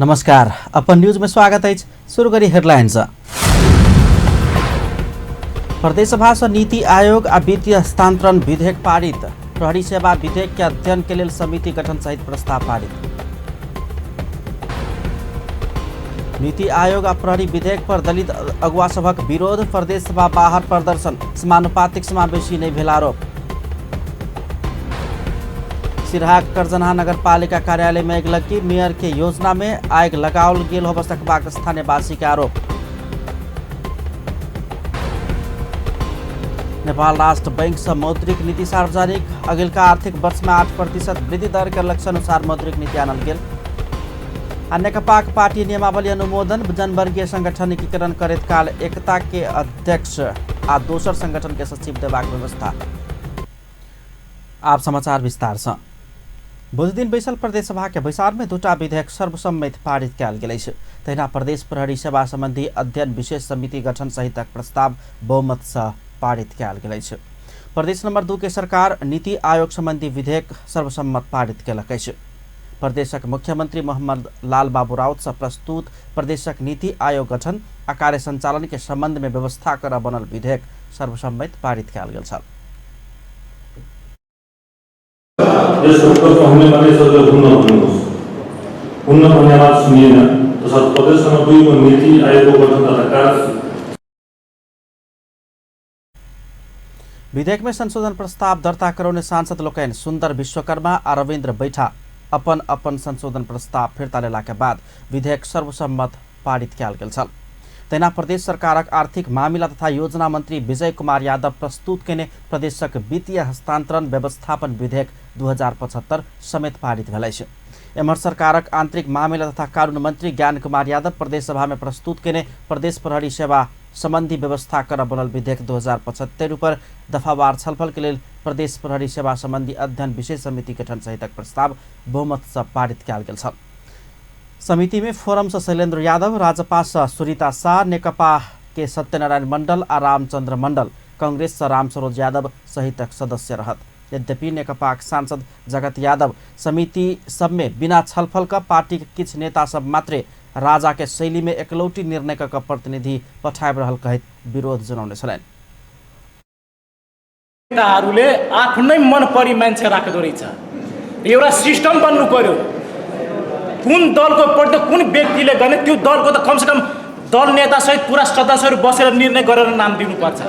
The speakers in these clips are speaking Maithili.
नमस्कार, अपन न्यूज में स्वागत है। शुरू करी हेडलाइंस। प्रदेश सभा से नीति आयोग आ वित्तीय हस्तांतरण विधेयक पारित। प्रहरी सेवा विधेयक के अध्ययन के लेल समिति गठन सहित प्रस्ताव पारित। नीति आयोग आ प्रहरी विधेयक पर दलित अगुआ सभक विरोध। प्रदेश सभा बाहर प्रदर्शन। समानुपातिक समावेशी नहीं भेल आरोप। सिरहाक करजनहा नगरपालिका कार्यालय में अगिलग्गी। मेयर के योजना में आगि लगाओल गेल होबय सकबाक स्थानीयवासी के आरोप। नेपाल राष्ट्र बैंक से मौद्रिक नीति सार्वजनिक। अगिलका आर्थिक वर्ष में 8% वृद्धि दर के लक्ष्य अनुसार मौद्रिक नीति आनल गेल। आ नेकपाक पार्टी नियमावली अनुमोदन। जनवर्गीय संगठन एकीकरण करैत काल एकता के अध्यक्ष आ दोसर संगठन के सचिव देबाक व्यवस्था। आप समाचार विस्तार से। बुधदिन बैसल प्रदेश सभा के बैसार में दूटा विधेयक सर्वसम्मति पारित कयल गेल अछि। तहिना प्रदेश प्रहरी सेवा संबंधी अध्ययन विशेष समिति गठन सहितक प्रस्ताव बहुमत से पारित कयल गेल अछि। प्रदेश नंबर 2 के सरकार नीति आयोग संबंधी विधेयक सर्वसम्मत पारित कयलक अछि। प्रदेशक मुख्यमंत्री मोहम्मद लाल बाबू राउत से प्रस्तुत प्रदेशक नीति आयोग गठन आ कार्य संचालन के संबंध में व्यवस्था कर बनल विधेयक सर्वसम्मति पारित कयल गेल छल। यस उत्तरको हुने भने सजिलो हुन्न भन्नुहोस्। हुन्न भन्ने आवाज सुनिएन। तसर्थ प्रदेश नम्बर 2 को नीति आयोगको गठन तथा कार्य विधेयक में संशोधन प्रस्ताव दर्ता करौने सांसद लोकनि सुन्दर विश्वकर्मा आ रविन्द्र बैठा अपन अपन संशोधन प्रस्ताव फिर्ता लेला के बाद विधेयक सर्वसम्मत पारित कयल गेल छल। तहिना प्रदेश सरकारक आर्थिक मामिला तथा योजना मंत्री विजय कुमार यादव प्रस्तुत केने प्रदेशक वित्तीय हस्तांतरण व्यवस्थापन विधेयक 2075 समेत पारित भेल अछि। एम्हर सरकारक आंतरिक मामिला तथा कानून मंत्री ज्ञान कुमार यादव प्रदेश सभा में प्रस्तुत केने प्रदेश प्रहरी सेवा संबंधी व्यवस्था कर बनल विधेयक 2075 पर दफावार छलफल के लेल प्रदेश प्रहरी सेवा संबंधी अध्ययन विशेष समिति गठन सहितक प्रस्ताव बहुमत से पारित कयल गेल छल। समिति में फोरम से शैलेन्द्र यादव, राजपा से सुरीता शाह, नेकपा के सत्यनारायण मंडल आ रामचंद्र मंडल, कांग्रेस से रामसरोज यादव सहितक सदस्य रहत। यद्यपि नेकपाक सांसद जगत यादव समिति सब में बिना छलफल का पार्टी के किछु नेता सब मात्रे राजा के शैली में एकलौटी निर्णय क प्रतिनिधि पठाबि रहल कहैत विरोध जनौने छलनि। नेताहरूले आफ्नै मन परी मान्छे राख्दो रहेछ। एउटा सिस्टम बन्नु पर्यो। कुन दलको प्रति कुन व्यक्तिले गर्ने त्यो दलको त कमसेकम दल नेतासहित पुरा सदस्यहरू बसेर निर्णय गरेर नाम दिनुपर्छ।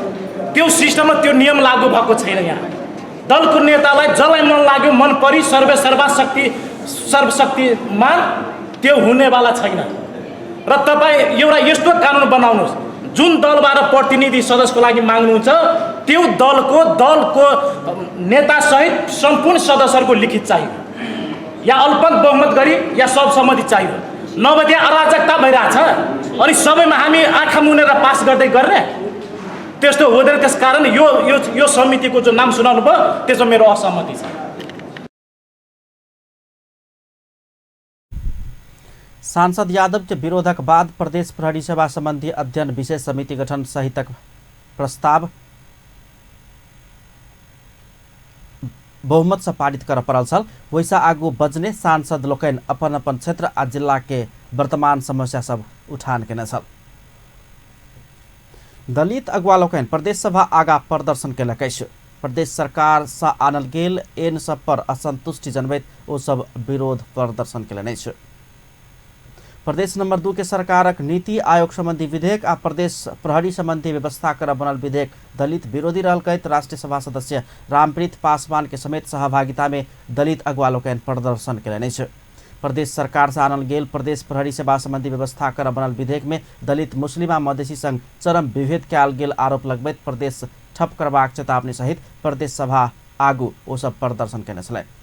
त्यो सिस्टममा त्यो नियम लागू भएको छैन। यहाँ दलको नेतालाई जसलाई मन लाग्यो मन परी सर्वे सर्वाशक्ति सर्वशक्तिमान त्यो हुनेवाला छैन। र तपाईँ एउटा यस्तो कानुन बनाउनुहोस् जुन दलबाट प्रतिनिधि सदस्यको लागि माग्नुहुन्छ त्यो दलको नेतासहित सम्पूर्ण सदस्यहरूको लिखित चाहियो, या अल्पमत बहुमत गरी या सर्वसम्मति चाहियो। नभए त्यहाँ अराजकता भइरहेछ अनि सबैमा हामी आँखा मुनेर पास गर्दै गर्ने त्यस्तो हुँदैन। त्यसकारण यो यो यो समितिको जो नाम सुनाउनु भयो त्यसमा मेरो असहमति छ। सांसद यादव के विरोधक बाद प्रदेश प्रहरी सेवा संबंधी अध्ययन विशेष समिति गठन सहितक प्रस्ताव बहुमत से पारित कर पड़ल छल। वैसा आगू बजने सांसद लोकनि अपन अपन क्षेत्र आ जिला के वर्तमान समस्या सब उठान केने छल। दलित अगुवा लोकनि प्रदेश सभा आगा प्रदर्शन केलक अछि। प्रदेश सरकार से आनल गेल एन सब पर असंतुष्टि जनबैत ओ सब विरोध प्रदर्शन केलनि अछि। प्रदेश नंबर 2 के सरकारक नीति आयोग संबंधी विधेयक आ प्रदेश प्रहरी संबंधी व्यवस्था कर बनल विधेयक दलित विरोधी रहल कहैत राष्ट्रीय सभा सदस्य रामप्रीत पासवान के समेत सहभागिता में दलित अगुवा लोकनि प्रदर्शन केलनि अछि। प्रदेश सरकार से आनल गेल प्रदेश प्रहरी सेवा संबंधी व्यवस्था कर बनल विधेयक में दलित मुस्लिम आ मधेसी संग चरम विभेद कयल गेल आरोप लगबैत प्रदेश ठप करबाक चेतावनी सहित प्रदेश सभा आगू ओ सब प्रदर्शन केने छलनि।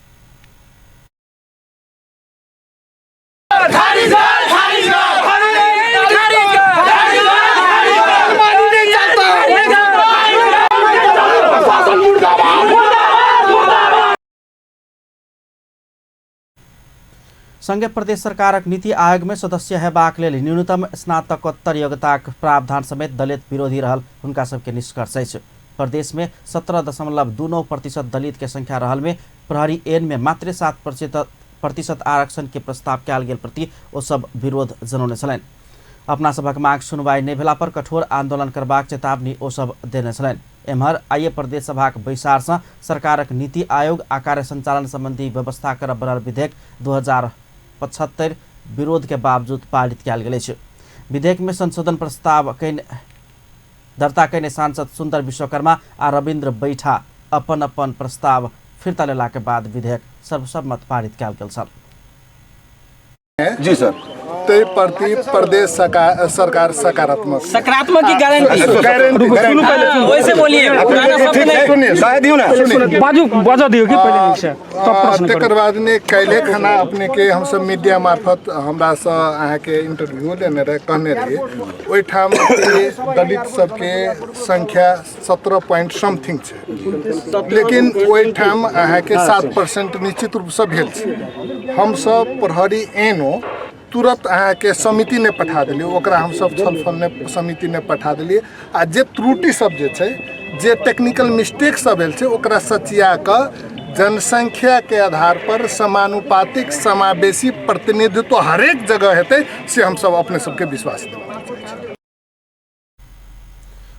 संगे प्रदेश सरकारक नीति आयोग में सदस्य हेबाक लेल न्यूनतम स्नातकोत्तर योग्यताक प्रावधान समेत दलित विरोधी रहल हुनका सबके निष्कर्ष अछि। प्रदेश में 17.29% दलित के संख्या रहल में प्रहरी एन में मात्र 7% प्रतिशत आरक्षण के प्रस्ताव कयल गेल प्रति ओ सब विरोध जनौने छलनि। अपना सभक मांग सुनवाई नहि भेला पर कठोर आंदोलन करबाक चेतावनी ओ सब देने छलनि। एम्हर आइए प्रदेश सभाक बैसार सँ सरकारक नीति आयोग आ कार्य संचालन संबंधी व्यवस्था करब बनल विधेयक 2075 विरोध के बावजूद पारित कयल गेल अछि। विधेयक में संशोधन प्रस्ताव दर्ता कयने सांसद सुंदर विश्वकर्मा आ रविन्द्र बैठा अपन अपन प्रस्ताव फिर्ता लेला के बाद विधेयक सर्वसम्मत पारित कयल गेल छल। जी सर, ताहि प्रति प्रदेश सरकार सकारात्मक सकारात्मक की गारंटी गारंटी वैसे बोलिए, पुराना शब्द नहीं। सुनिए दियो ना, सुनिए बाजू बजा दियो कि पहिले नीक से तब प्रश्न करू। तकर बाद ने काल्हि खना अपने के हमसब मीडिया मार्फत हमरासँ अहाँके इंटरव्यू लेने रहे, कहने रहिए ओहिठाम दलित सबके संख्या 17 पॉइंट समथिंग छै, लेकिन ओहिठाम अहाँके 7% निश्चित रूपसँ भेल छै। हमसब प्रहरी एनो तुरंत अहाँके समिति ने पठा देलियै, ओकरा हमसब छलफल ने समिति ने पठा देलियै आ जे त्रुटि सब जे छै, जे टेक्निकल मिस्टेक सब भेल छै, ओकरा सचिया कऽ जनसंख्या के आधार पर समानुपातिक समावेशी प्रतिनिधित्व हरेक जगह हेतै, से हमसब अपने सबके विश्वास देबाक चाहै छी।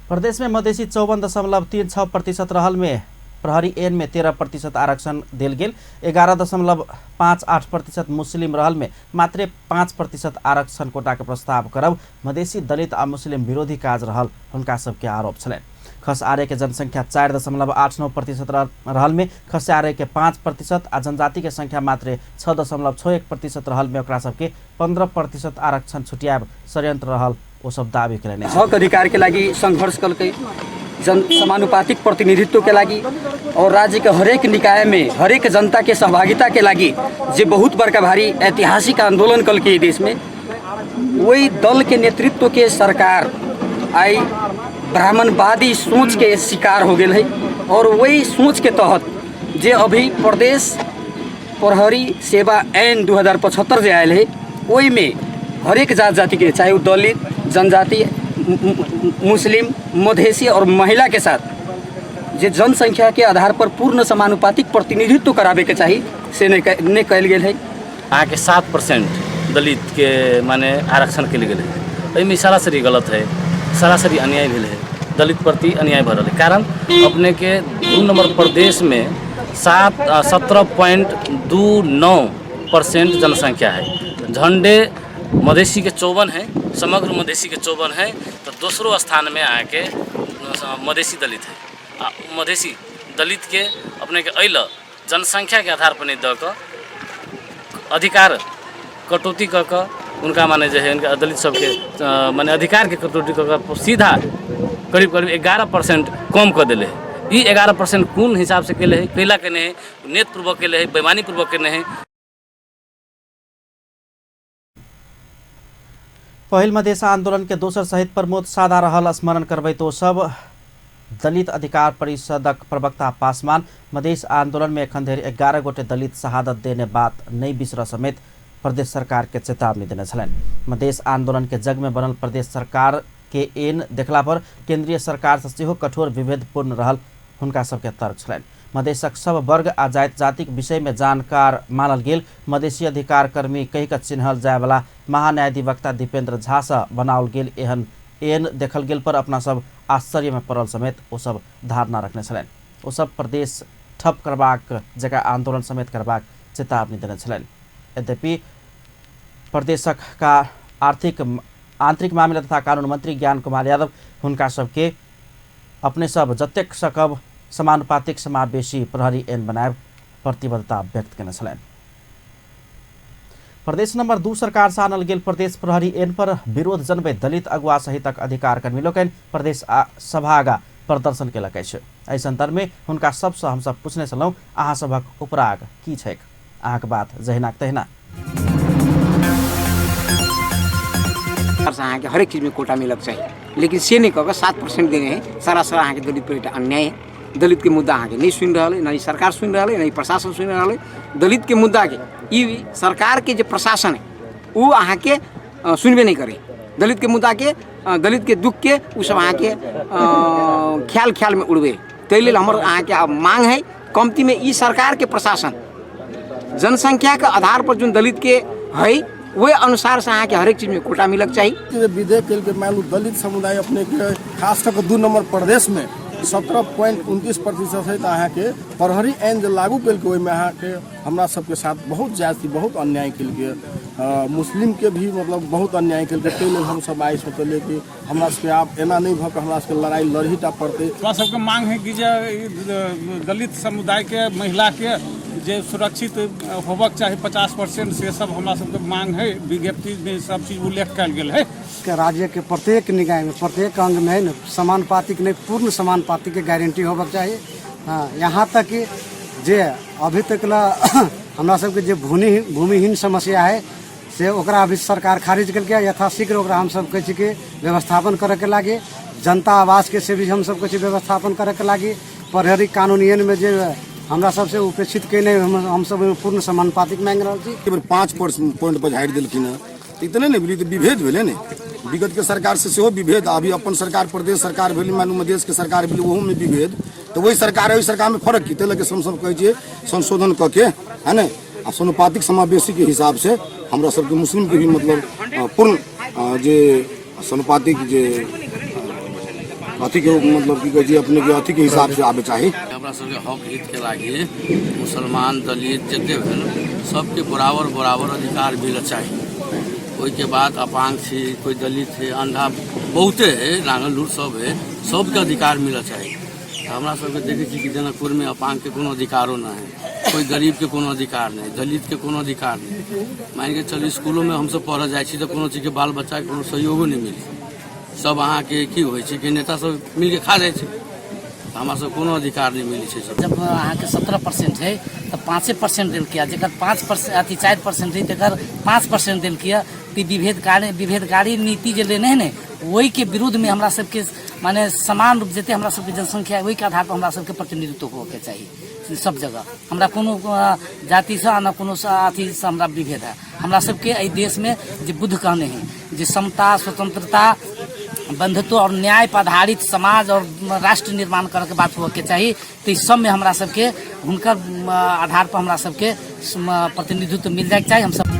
प्रदेश में मधेसी 54.36% रहल में प्रहरी एन में 13% आरक्षण देल गेल। 11.58% मुस्लिम रहल में मात्रे 5% आरक्षण कोटा के प्रस्ताव करब मधेसी दलित आ मुस्लिम विरोधी काज रहल हुनका सबके आरोप छलनि। खस आर्य के जनसंख्या 4.89% रहल में खस आर्य के 5% आ जनजाति के संख्या मात्रे 6.61% रहल में ओकरा सबके 15% आरक्षण छुटियाब षड्यंत्र रहल ओ सब दावी कयलनि। हक अधिकार के लागि संघर्ष कलकै, जन समानुपातिक प्रतिनिधित्व के लागि और राज्य के हरेक निकाय में हरेक जनता के सहभागिता के लागि जे बहुत बड़का भारी ऐतिहासिक आंदोलन कलकै देश में, वही दल के नेतृत्व के सरकार आई ब्राह्मणवादी सोच के शिकार हो गेल है और वही सोच के तहत जे अभी प्रदेश प्रहरी सेवा ऐन 2075 जे आयल है, ओहिमे हरेक जात जाति के, चाहे वो दलित, जनजाति, मुस्लिम, मधेसी और महिला के साथ जे जनसंख्या के आधार पर पूर्ण समानुपातिक प्रतिनिधित्व कराबे के चाही से नहीं कयल गेल है। अहाँके 7% दलित के माने आरक्षण कयल गेल है, एहिमे सरासरी गलत है, सरासरी अन्याय भेल है, दलित प्रति अन्याय भऽ रहल है। कारण अपने के 2 नंबर प्रदेश में 17.29% जनसंख्या है, झंडे मधेसी के 54 है, समग्र मधेसी के 54 है, तो दोसरो स्थान में आके मधेसी दलित है। आ मधेसी दलित के अपने के अल जनसंख्या के आधार पर नहीं दऽ कऽ अधिकार कटौती कऽ कऽ उनका माने जे है उनका दलित सबके माने अधिकार के कटौती कऽ कऽ सीधा करीब करीब 11% कम कऽ देले है। ई 11% कोन हिसाब से केले है, कैला केने है, नेतपूर्वक केले है, बेईमानी पूर्वक केने है। पहिल मधेस आंदोलन के दोसर शहीद प्रमोद सादा रहल स्मरण करबैत ओ सब दलित अधिकार परिषदक प्रवक्ता पासवान मधेस आंदोलन में एखन धरि 11 गोटे दलित शहादत देने बात नहीं बिसर समेत प्रदेश सरकार के चेतावनी देने छलनि। मधेस आंदोलन के जग में बनल प्रदेश सरकार के एन देखला पर केंद्रीय सरकार से सेहो कठोर विभेदपूर्ण रहल हुनका सबके तर्क छलनि। मधेसक सब वर्ग आ जाति जातिक विषय में जानकार मानल गेल मधेसी अधिकार कर्मी कहि कऽ चिन्हल जायवला महान्यायाधिवक्ता दीपेंद्र झा से बनाओल गेल एहन एन देखल गेल पर अपना सब आश्चर्य में पड़ल समेत ओ सब धारणा रखने छलनि। ओ सब प्रदेश ठप करबाक जगह आंदोलन समेत करबाक चेतावनी देने छलनि। यद्यपि प्रदेशक का आर्थिक आंतरिक मामिला तथा कानून मंत्री ज्ञान कुमार यादव हुनका सबके अपने सब जतेक सकब समानुपातिक समावेशी प्रहरी एन बनायब प्रतिबद्धता व्यक्त केने छलनि। प्रदेश नंबर 2 सरकार से आनल गेल प्रदेश प्रहरी एन पर विरोध जनबैत दलित अगुआ सहितक अधिकार कर्मी लोकनि प्रदेश सभा आगा प्रदर्शन केलक अछि। एहि संदर्भ में हुनका सबसँ हमसब पूछने छलहुँ अहाँ सभक उपराग की छैक, अहाँके बात जहिनाक तहिना। अहाँके हरेक चीजमे कोटा मिलक चाही, लेकिन से नहीं कऽ 7% देने है, सरासर अहाँके दलित पर एकटा अन्याय है। दलित के मुद्दा अहाँके नहीं सुनि रहल है, न सरकार सुनि रहल है, न प्रशासन सुनि रहल है। दलित के मुद्दा के ई सरकार के जे प्रशासन है वो अहाँके सुनबे नहीं करे। दलित के मुद्दा के, दलित के दुख के उ सब अहाँके ख्याल ख्याल में उड़बे। ताहि लेल हमर अहाँके आब मांग है कमती में ई सरकार के प्रशासन जनसंख्याके आधार पर जोन दलितके है ओहि अनुसारसँ अहाँके हरेक चीजमे कोटा मिलक चाही। विधेयक के मान लू दलित समुदाय अपने के खास कऽ 2 नंबर प्रदेशमे 17.29% है, तऽ अहाँके प्रहरी ऐन जे लागू केलकै ओहिमे अहाँके हमरा सबके साथ बहुत जाति बहुत अन्याय केलकै, मुस्लिमके भी मतलब बहुत अन्याय केलकै। ताहि लेल हमसब आइ सोचलियै कि हमरा सबके आब एना नहि भऽ कऽ हमरा सबके लड़ाइ लड़ही टा पड़तै। हमरा सबके मांग है कि जे दलित समुदायके महिलाके जे सुरक्षित होबक चाही 50%, से सब हमरा सबके मांग है। विज्ञप्तिमे सब चीज उल्लेख कयल गेल है। के राज्य के प्रत्येक निकाय में प्रत्येक अंग में है न समानुपातिक नहीं पूर्ण समानुपातिक के गारंटी होबक चाही। हाँ, यहाँ तक कि जे अभी तक ला हमरा सबके जे भूमिहीन समस्या है से ओकरा अभी सरकार खारिज केलकै, यथाशीघ्र ओकरा हमसब कहै छी कि व्यवस्थापन करैके लागी, जनता आवासके से भी हमसब कहै छी व्यवस्थापन करैके लागी, प्रहरी कानून में जे हमरा सबसे उपेक्षित केने हमसब ओहिमे पूर्ण समानुपातिक मांगि रहल छी। 5 पॉइंट पर झाड़ि देलखिन हँ, इतने नहि भेलै तऽ विभेद भेलै ने, विगतके सरकारसँ सेहो विभेद, अभी अपन सरकार प्रदेश सरकार भेलै, मानू मधेशके सरकार भेलै ओहूमे विभेद, तऽ ओहि सरकार एहि सरकारमे फरक की, ताहि लऽ कऽ हमसब कहै छियै संशोधन कऽ के है ने आ समानुपातिक समावेशीके हिसाबसँ हमरा सबके मुस्लिमके भी मतलब पूर्ण जे समानुपातिक जे अथीके मतलब की कहै छै अपनेके अथीके हिसाबसँ आबे चाही। हमरा सबके हक हितके लागि मुसलमान दलित जते भेल सबके बराबर बराबर अधिकार मिलऽ चाही। ओहिके बाद अपांग छी, कोइ दलित है, अंधा बहुते है, नांगल लूर सब है, सबके अधिकार मिलऽ चाही। हमरा सबके देखै छी कि जनकपुरमे अपांगके कोनो अधिकारो नहि है, कोइ गरीबके कोनो अधिकार नहि, दलितके कोनो अधिकार नहि। मानिके चलू इसकुलोमे हमसब पढ़ऽ जाइ छी तऽ कोनो चीजके बाल बच्चाके कोनो सहयोगो नहि मिलै, सब अहाँके की होइ छै कि नेता सब मिलके खा जाइ छै, हमरा सब कोनो अधिकार नहि मिलै छै। जब अहाँके 17% है तऽ 5% देलकै, आ जकर 5% अथी 4% है तकर 5% देलकै, तऽ विभेदकारी नीति जे लेने है ने ओहिके विरुद्धमे हमरा सबके माने समान रूप जते हमरा सबके जनसंख्या है ओहिके आधार पर हमरा सबके प्रतिनिधित्व होबऽके चाही सब जगह। हमरा कोनो जातिसँ आ न कोनो अथीसँ हमरा विभेद है। हमरा सबके एहि देशमे जे बुद्ध कहने है जे समता, स्वतंत्रता, बंधुत्व और न्याय पर आधारित समाज और राष्ट्र निर्माण करके बात होबऽके चाही, तऽ ई सबमे हमरा सबके हुनकर आधार पर हमरा सबके प्रतिनिधित्व मिल जाइके चाही। हमसब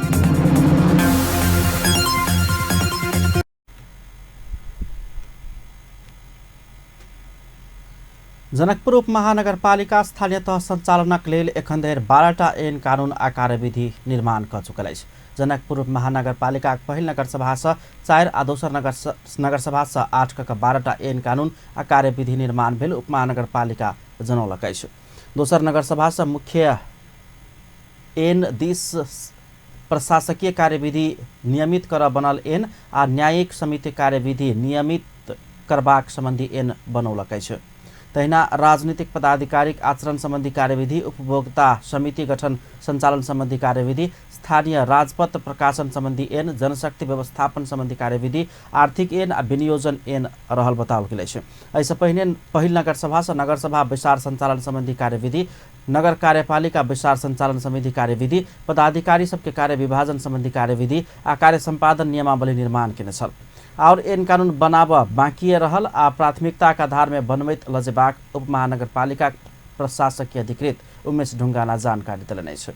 जनकपुर उपमहानगरपालिका स्थानीय तह सञ्चालनक लेल एखन धरि 12टा ऐन कानून आ कार्यविधि निर्माण कऽ चुकल अछि। जनकपुर उपमहानगरपालिकाक पहिल नगरसभासँ 4 आ दोसर नगरसभासँ 8 कऽ 12टा ऐन कानून आ कार्यविधि निर्माण भेल उपमहानगरपालिका जनौलक अछि। दोसर नगरसभासँ मुख्य ऐन दिस प्रशासकीय कार्यविधि नियमित करऽ बनल ऐन आ न्यायिक समिति कार्यविधि नियमित करबाक सम्बन्धी ऐन बनौलक अछि। तहिना राजनीतिक पदाधिकारीक आचरण सम्बन्धी कार्यविधि, उपभोक्ता समिति गठन सञ्चालन सम्बन्धी कार्यविधि, स्थानीय राजपत्र प्रकाशन सम्बन्धी ऐन, जनशक्ति व्यवस्थापन सम्बन्धी कार्यविधि, आर्थिक ऐन आ विनियोजन ऐन रहल बताओल गेल अछि। एहिसँ पहिने पहिल नगरसभासँ नगरसभा बैसार सञ्चालन सम्बन्धी कार्यविधि, नगर कार्यपालिका बैसार सञ्चालन समिति कार्यविधि, पदाधिकारी सबके कार्य विभाजन सम्बन्धी कार्यविधि आ कार्य सम्पादन नियमावली निर्माण केने छल। आओर ऐन कानून बनाबऽ बाँकीए रहल आ प्राथमिकताक आधारमे बनबैत लजेबाक उपमहानगरपालिका प्रशासकीय अधिकृत उमेश ढुङ्गाना जानकारी देलनि अछि।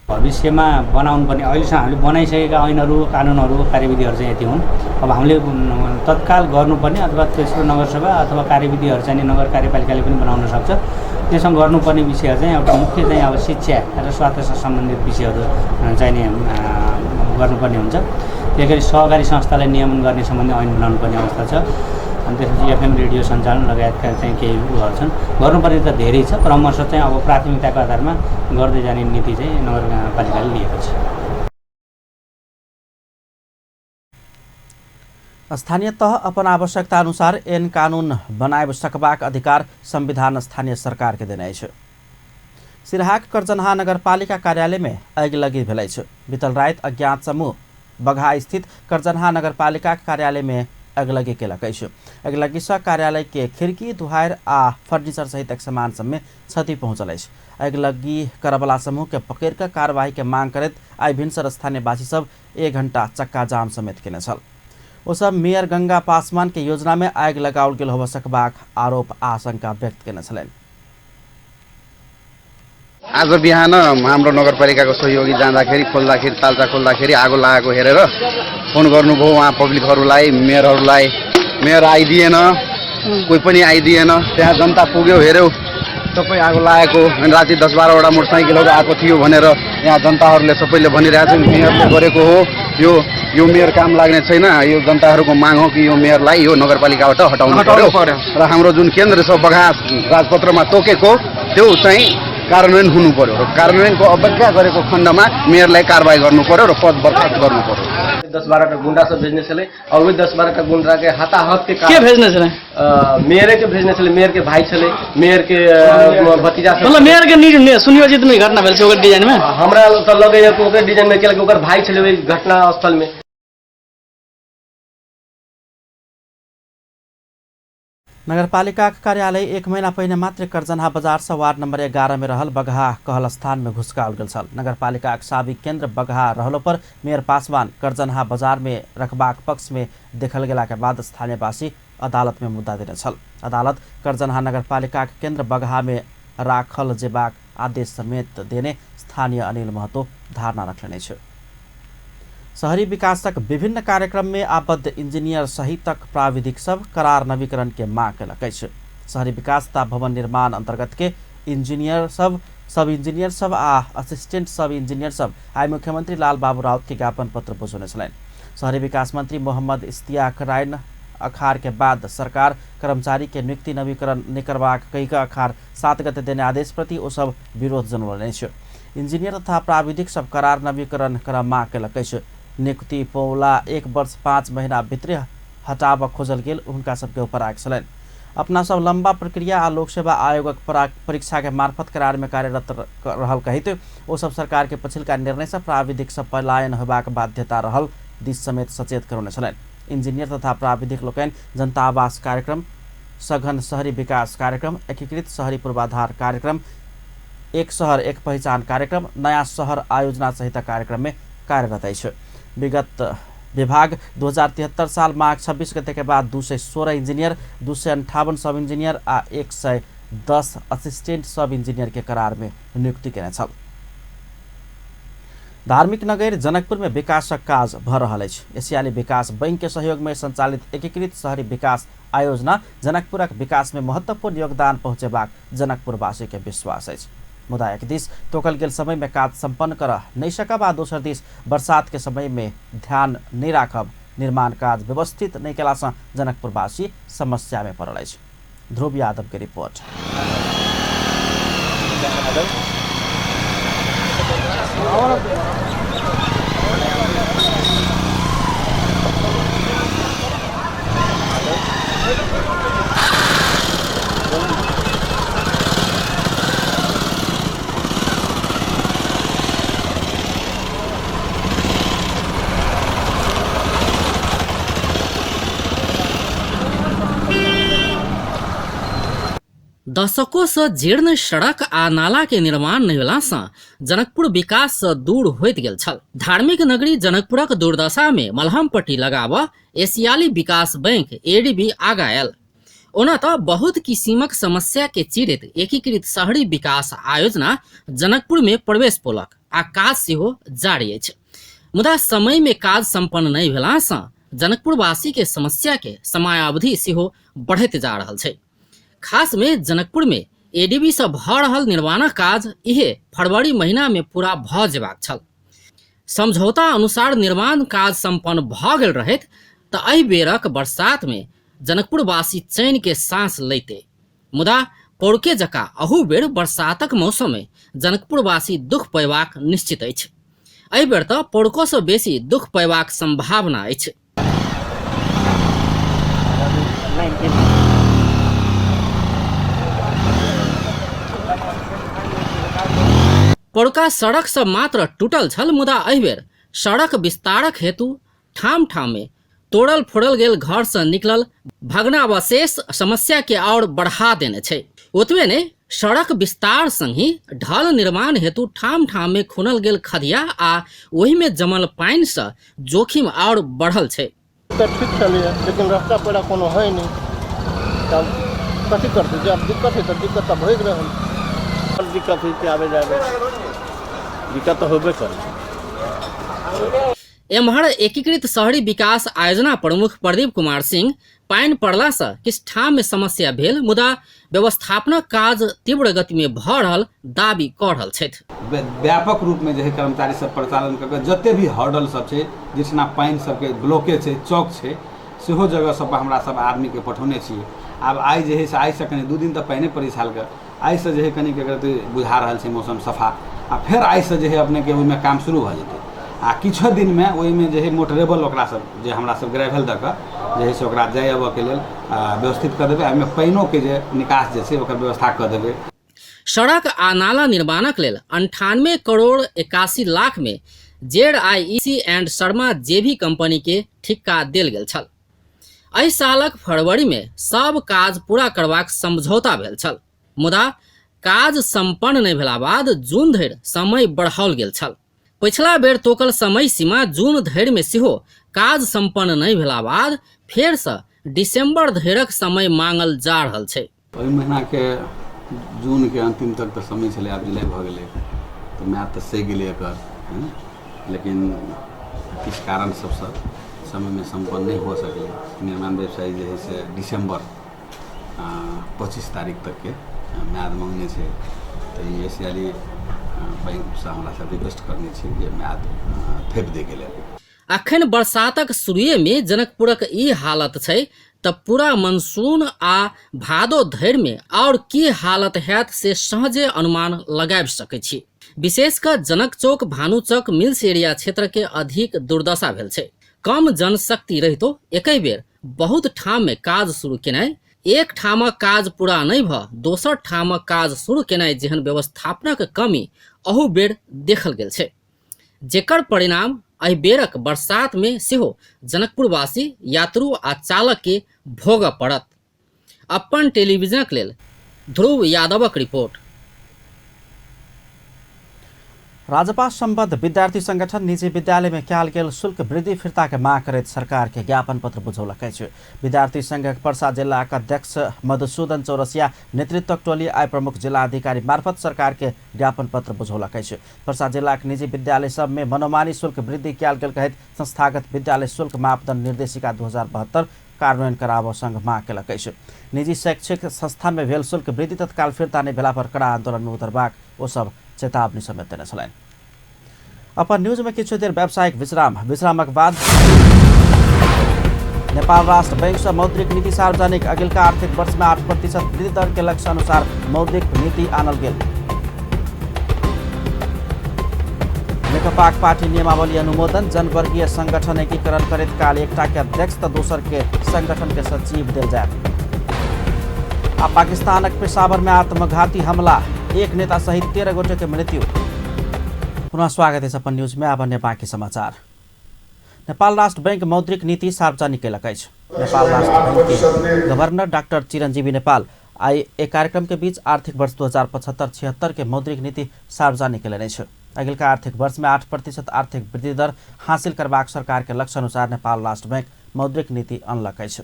भविष्यमा बनाउनु पर्ने अहिलेसम्म हामीले बनाइसकेका ऐनहरू, कानुनहरू, कार्यविधिहरू चाहिँ यति हुन्। अब हामीले तत्काल गर्नुपर्ने अथवा तेस्रो नगरसभा अथवा कार्यविधिहरू चाहिँ नगर कार्यपालिकाले पनि बनाउन सक्छ। त्यसमा गर्नुपर्ने विषयहरू चाहिँ एउटा मुख्य चाहिँ अब शिक्षा र स्वास्थ्यसँग सम्बन्धित विषयहरू चाहिँ नि गर्नुपर्ने हुन्छ। त्यही गरी सहकारी संस्थालाई नियमन गर्ने सम्बन्धी ऐन बनाउनु पर्ने अवस्था छ। अनि त्यसपछि एफएम रेडियो सञ्चालन लगायतका चाहिँ केही उहरू छन्। गर्नुपर्ने त धेरै छ, क्रमशः चाहिँ अब प्राथमिकताको आधारमा गर्दै जाने नीति चाहिँ नगरपालिकाले लिएको छ। स्थानीय तह अपन आवश्यकता अनुसार ऐन कानून बनाएब सकबाक अधिकार संविधान स्थानीय सरकार के देने अछि। सिरहाक करजनहा नगरपालिका कार्यालय में अगिलगी भेल अछि। बीतल राति अज्ञात समूह बघा स्थित करजनहा नगरपालिका कार्यालय में अगिलगी केलक अछि। अगिलगीसँ कार्यालय के खिड़की, दुहारि आ फर्नीचर सहितक सामान सबमे क्षति पहुँचल अछि। अगिलगी करबला समूह के पकड़ि कऽ कार्यवाही के मांग करैत आइ भिनसर स्थानीयवासी सब 1 घंटा चक्का जाम समेत केने छल। ओ सब मेयर गंगा पासवान के योजना में आगि लगाओल गेल होबऽ सकबाक आरोप आशंका व्यक्त केने छलनि। आज बिहान हाम्रो नगरपालिकाको सहयोगी जाँदाखेरि खोल्दाखेरि तालचा खोल्दाखेरि आगो लागेको हेरेर फोन गर्नुभयो उहाँ पब्लिकहरूलाई, मेयरहरूलाई। मेयर आइदिएन, कोही पनि आइदिएन। त्यहाँ जनता पुग्यो, हेऱ्यो सबै आगो लागेको। अनि राति 10-12 वटा मोटरसाइकलहरू आएको थियो भनेर यहाँ जनताहरूले सबैले भनिरहेको छन्। मेयरले गरेको हो यो, यो मेयर काम लाग्ने छैन। यो जनताहरूको माग हो कि यो मेयरलाई यो नगरपालिकाबाट हटाउनु पर्यो र हाम्रो जुन केन्द्र छ बघा राजपत्रमा तोकेको त्यो चाहिँ कार्यान्वयन हुनु पर्यो र कार्यान्वयनको अवज्ञा गरेको खण्डमा मेयरलाई कारवाही गर्नु पर्यो र पद बर्खास्त गर्नु पर्यो। 10-12 टा गुंडा सब भेजने छलै और वही 10-12 टा गुंडा के हाताहात के के भेजने छलै? मेयरे के भेजने छलै, मेयर के भाई छलै, मेयर के भतीजा सब। मतलब मेयर के सुनियोजित में घटना भेल छै ओकर डिजाइन में? हमरा तऽ लगैया कि ओकर डिजाइन में केलकै, ओकर भाई छलै ओहि घटना स्थल में। नगरपालिका कार्यालय एक महीना पहिने मात्र करजनहा बजार से वार्ड नंबर 11 में रहल बगहा कहल स्थान में घुसकाओल गेल छल। नगरपालिकाक साबिक केंद्र बगहा रहलो पर मेयर पासवान करजनहा बजार में रखबाक पक्ष में देखल गेला के बाद स्थानीयवासी अदालत में मुद्दा देने छल। अदालत करजनहा नगरपालिकाक केंद्र बगहा में राखल जेबाक आदेश समेत देने स्थानीय अनिल महतो धारणा रखने छल। शहरी विकासक विभिन्न कार्यक्रम में आबद्ध इंजीनियर सहितक प्राविधिक सब करार नवीकरण के मांग केलक अछि। शहरी विकास तथा भवन निर्माण अंतर्गत के इंजीनियर सब, सब इंजीनियर सब आ असिस्टेंट सब इंजीनियर सब आइ मुख्यमंत्री लाल बाबू राउत के ज्ञापन पत्र बुझौने छलनि। शहरी विकास मंत्री मोहम्मद इश्तियाक राइन अखार के बाद सरकार कर्मचारी के नियुक्ति नवीकरण नहि करबाक कहि कऽ अखार 7 गते देने आदेश प्रति ओ सब विरोध जनौलनि अछि। इंजीनियर तथा प्राविधिक सब करार नवीकरण कर मांग केलक अछि। नियुक्ति पौला 1 वर्ष 5 महीना भितरे हटाबऽ खोजल गेल हुनका सबके ऊपर छलनि। अपना सब लंबा प्रक्रिया आ लोक सेवा आयोगक परीक्षा के मार्फत करार में कार्यरत रहल कहित ओ सब सरकार के पछिलका निर्णय से प्राविधिक सब पलायन होबाक बाध्यता रहल दिस समेत सचेत करौने छलनि। इंजीनियर तथा प्राविधिक लोकनि जनता आवास कार्यक्रम, सघन शहरी विकास कार्यक्रम, एकीकृत शहरी पूर्वाधार कार्यक्रम, एक शहर एक पहिचान कार्यक्रम, नयाँ शहर आयोजना सहित कार्यक्रम में कार्यरत अछि। विगत विभाग 2073 साल माघ 26 गते के बाद 216 इंजीनियर, 258 सब इंजीनियर आ 110 असिस्टेंट सब इंजीनियर के करार में नियुक्ति केने छल। धार्मिक नगर जनकपुर में विकासक काज भ रहल अछि। एशियाली विकास बैंक के सहयोग में संचालित एकीकृत शहरी विकास आयोजना जनकपुरक विकास में महत्वपूर्ण योगदान पहुँचेबाक जनकपुरवासी के विश्वास अछि। मुदा एक दिस तोकल गेल समय में काज संपन्न कर नहीं सकब आ दोसर दिस बरसात के समय में ध्यान नहीं राखब, निर्माण काज व्यवस्थित नहीं केला से जनकपुरवासी समस्या में पड़ल अछि। ध्रुव यादव के रिपोर्ट। दशकों से जीर्ण सड़क आ नाला के निर्माण नहि भेला से जनकपुर विकास से दूर होइत गेल छल। धार्मिक नगरी जनकपुरक दुर्दशा में मलहम पट्टी लगाबऽ एशियाली विकास बैंक एडीबी आगा आयल। ओना तऽ बहुत किसिमक समस्या के चिरैत एकीकृत शहरी विकास आयोजना जनकपुर में प्रवेश पौलक आ काज सेहो जारी अछि। मुदा समय में काज संपन्न नहि भेला से जनकपुरवासी के समस्या के समयावधि सेहो बढ़ैत जा रहल छै। खास में जनकपुर में एडीबी से भऽ रहल निर्माणक काज इहे फरवरी महीना में पूरा भऽ जेबाक छल। समझौता अनुसार निर्माण काज संपन्न भऽ गेल रहैत तऽ एहि बेरक बरसात में जनकपुरवासी चैन के सांस लैते। मुदा पौरके जकाँ अहू बेर बरसातक मौसम में जनकपुरवासी दुख पयबाक निश्चित अछि। एहि बेर तऽ पौरको से बेसी दुख पयबाक संभावना अछि। पौरका सड़क सब मात्र टूटल छल, मुदा एहि बेर सड़क विस्तारक हेतु ठाम ठाम में तोड़ल फोड़ल गेल घर से निकलल भग्नावशेष समस्या के और बढ़ा देने छै। ओतबे नहि, सड़क विस्तार संगहि ढल निर्माण हेतु ठाम ठाम में खुनल गेल खदिया आ ओहि में जमल पानि से जोखिम और बढ़ल छै। तऽ ठीक छलैए, लेकिन रास्ता पेड़ा कोनो है नहि, तब कथी करतै? जब दिक्कत है तऽ दिक्कत तऽ भोगि रहल। दिक्कत होइ छै आबै जाइमे, दिक्कत तऽ होबे करै छै। एम्हर एकीकृत शहरी विकास आयोजना प्रमुख प्रदीप कुमार सिंह पानि पड़ला सँ किछु ठाम मे समस्या भेल मुदा व्यवस्थापनक काज तीव्र गति मे भऽ रहल दाबी कऽ रहल छथि। व्यापक रूपमे जे है कर्मचारी सब परिचालन कऽ कऽ जते भी हर्डल सब छै, जितना पानि सबके ब्लॉके छै, चौक छै, सेहो जगह सब पर हमरा सब आदमीके पठौने छी। आब आइ जे है से आइसँ कनि 2 दिन तऽ पानिए पड़ै सालके, आइसँ जे है कनि एकरत्ती बुझा रहल छै मौसम सफा, आ फेर आइसँ जे है अपनेके ओहिमे काम शुरू भऽ जेतै। आ किछु दिनमे ओहिमे जे है मोटरेबल ओकरा सब जे हमरा सब ग्रेवल दऽ कऽ जे है से ओकरा जाय आबऽके लेल व्यवस्थित कऽ देबै। ओहिमे पानिओके जे निकास जे छै ओकर व्यवस्था कऽ देबै। सड़क आ नाला निर्माणक लेल 98 करोड़ 81 लाख मे ZIEC and Sharma JV company के ठिक्का देल गेल छल। एहि सालक फरवरी मे सब काज पूरा करबाक समझौता भेल छल, मुदा काज संपन्न नहि भेला बाद जून धरि समय बढ़ाओल गेल छल। पछिला बेर तोकल समय सीमा जून धरि मे सेहो काज संपन्न नहि भेला बाद फेर सँ दिसंबर धरिक समय मांगल जा रहल छै। ओहि महीनाके जूनके अन्तिम तक तऽ समय छलै, आब जुलाई भऽ गेलै तऽ म्याद तऽ सहि गेलै एकर, लेकिन किछु कारण सबसँ समयमे सम्पन्न नहि हो सकलै। निर्माण व्यवसायी जे है से दिसम्बर 25 तारीख तकके म्याद मांगने छै, तऽ ई एशियाली बैंकसँ हमरा सब रिक्वेस्ट करने छी जे म्याद थोपि दैके लेल। अखन बरसातक शुरुए मे जनकपुरक ई हालत छै तऽ पूरा मनसून आ भादो धरि मे आओर की हालत हैत से सहजे अनुमान लगाबि सकैत छी। विशेष कऽ जनक चौक, भानुचक, मिल्स एरिया क्षेत्र के अधिक दुर्दशा भेल छै। कम जनशक्ति रहितो एकै बेर बहुत ठाम मे काज शुरू केनाइ, एक ठामक काज पूरा नहि भऽ दोसर ठामक काज शुरू केनाइ जेहन व्यवस्थापनक कमी अहू बेर देखल गेल छै, जेकर परिणाम एहि बेरक बरसात मे सेहो जनकपुरवासी, यात्रु आ चालक के भोगऽ पड़त। अपन टेलीविजनक लेल ध्रुव यादवक रिपोर्ट। राजपा सम्बद्ध विद्यार्थी संगठन निजी विद्यालय में कयल गेल शुल्क वृद्धि फिर्ता के मांग करैत सरकार के ज्ञापन पत्र बुझौलक अछि। विद्यार्थी संघक पर्सा जिलाक अध्यक्ष मधुसूदन चौरसिया नेतृत्वक टोली आइ प्रमुख जिलाधिकारी मार्फत सरकार के ज्ञापन पत्र बुझौलक अछि। पर्सा जिलाक निजी विद्यालय सब में मनोमानी शुल्क वृद्धि कयल गेल कहैत संस्थागत विद्यालय शुल्क मापदंड निर्देशिका 2072 कार्यान्वयन कराबऽ संघ मांग केलक अछि। निजी शैक्षिक संस्थान में भेल शुल्क वृद्धि तत्काल फिर्ता नहि भेला पर कड़ा आंदोलन में उतरबाक ओ सब चेतावनी समेत देने छलनि। अपन न्यूज में किछु देर व्यावसायिक विश्राम, विश्रामक बाद नेपाल राष्ट्र बैंक से मौद्रिक नीति सार्वजनिक अगिलका आर्थिक वर्ष में 8% वृद्धि दर के लक्ष्य अनुसार मौद्रिक नीति आनल गेल। नेकपाक पार्टी नियमावली अनुमोदन, जनवर्गीय संगठन एकीकरण करैत काल एकटा के अध्यक्ष त दोसर के संगठन के सचिव देल जायत। आ पाकिस्तानक पेशावर में आत्मघाती हमला, एक नेता सहित 13 गोटे के मृत्यु। पुनः स्वागत है अपन न्यूज में। आब अन्य बाकी समाचार। नेपाल राष्ट्र बैंक मौद्रिक नीति सार्वजनिक केलक अछि। नेपाल राष्ट्र बैंक के गवर्नर डाक्टर चिरंजीवी नेपाल आइ एक कार्यक्रम के बीच आर्थिक वर्ष 2075-76 के मौद्रिक नीति सार्वजनिक केलनि अछि। अगिलका आर्थिक वर्ष में 8% आर्थिक वृद्धि दर हासिल करबाक सरकार के लक्ष्य अनुसार नेपाल राष्ट्र बैंक मौद्रिक नीति अनलक अछि।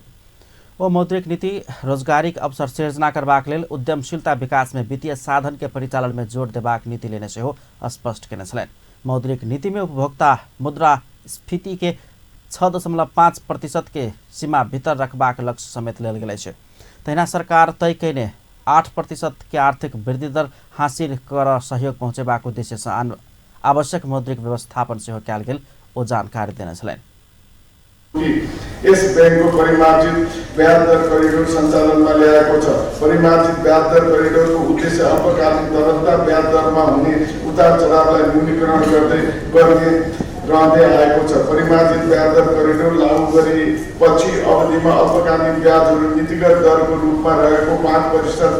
ओ मौद्रिक नीति रोजगारीक अवसर सृजना करबाक लेल उद्यमशीलता विकास में वित्तीय साधन के परिचालन में जोर देबाक नीति लेने सेहो स्पष्ट केने छलनि। मौद्रिक नीति में उपभोक्ता मुद्रा स्फीति के 6.5% के सीमा भीतर रखबाक लक्ष्य समेत लेल गेल अछि। तहिना सरकार तय कयने 8% के आर्थिक वृद्धि दर हासिल कर सहयोग पहुँचेबाक उद्देश्य सँ आवश्यक मौद्रिक व्यवस्थापन सेहो कयल गेल ओ जानकारी देने छलनि। यस बैंकको परिमार्जित ब्याज दर करिडोर सञ्चालनमा ल्याएको छ। परिमार्जित ब्याज दर करिडोरको उद्देश्य अल्पकालीन तरलता ब्याज दरमा हुने उतार चढावलाई न्यूनीकरण गर्दै गर्ने रहँदै आएको छ। परिमार्जित ब्याज दर करिडोर लागू गरेपछि अवधिमा अल्पकालीन ब्याजहरू नीतिगत दरको रूपमा रहेको 5%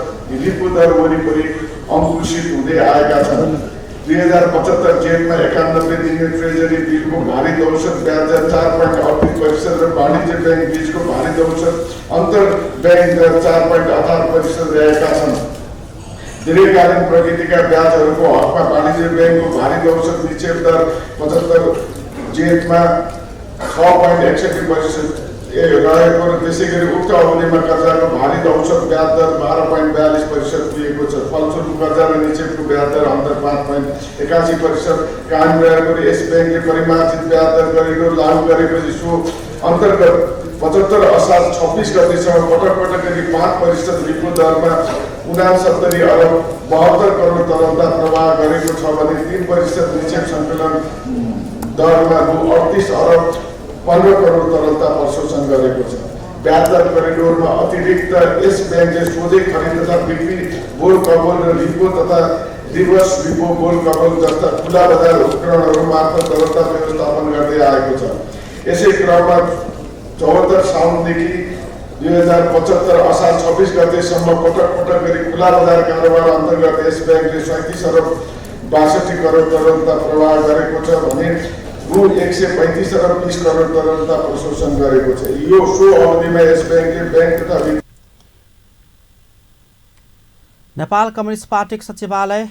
रिपो दर वरिपरि अङ्कुशित हुँदै आएका छन्। 2075 जेठमा 91 दिने ट्रेजरी बिलको भारित औसत ब्याज दर 4.38% र वाणिज्य बैंक बीचको भारित औसत अन्तर बैंक दर 4.18% रहेका छन्। दीर्घकालीन प्रकृतिका ब्याजहरूको हकमा वाणिज्य बैंकको भारित औसत निक्षेप दर 75 जेठमा 6.61% रहेको र त्यसै गरी उक्त अवधिमा कर्जाको भारित औसत ब्याज दर 12.42% पुगेको छ। फलस्वरूप कर्जा र निक्षेपको ब्याज दर अन्तर 5.81% कायम रहेको र यस ब्याङ्कले परिमार्जित ब्याज दर करिडोर लागू गरेपछि सो अन्तर्गत 75 असार 26 गतेसम्म पटक पटक गरी 5% रिपो दरमा 69 अरब 72 करोड तरलता प्रवाह गरेको छ भने 3% निक्षेप सङ्कलन दरमा रु 38 अरब 15 करोड तरलता प्रशोषण गरेको छ। ब्याज दर करिडोरमा अतिरिक्त यस ब्याङ्कले सोझै खरिद तथा बिक्री, बोल कबोल र रिपो तथा रिभर्स रिपो बोल कबोल जस्ता खुला बजार उपकरणहरू मार्फत तरलता व्यवस्थापन गर्दै आएको छ। यसै क्रममा 74 साउनदेखि 2075 असार 26 गतेसम्म पटक पटक गरी खुला बजार कारोबार अन्तर्गत यस ब्याङ्कले 37 अरब 62 करोड तरलता प्रवाह गरेको छ भने रु 135 अरब 20 करोड तरलता प्रशोषण गरेको छ। यो सो अवधिमा यस ब्याङ्कले ब्याङ्क तथा नेपाल कम्युनिस्ट पार्टीक सचिवालय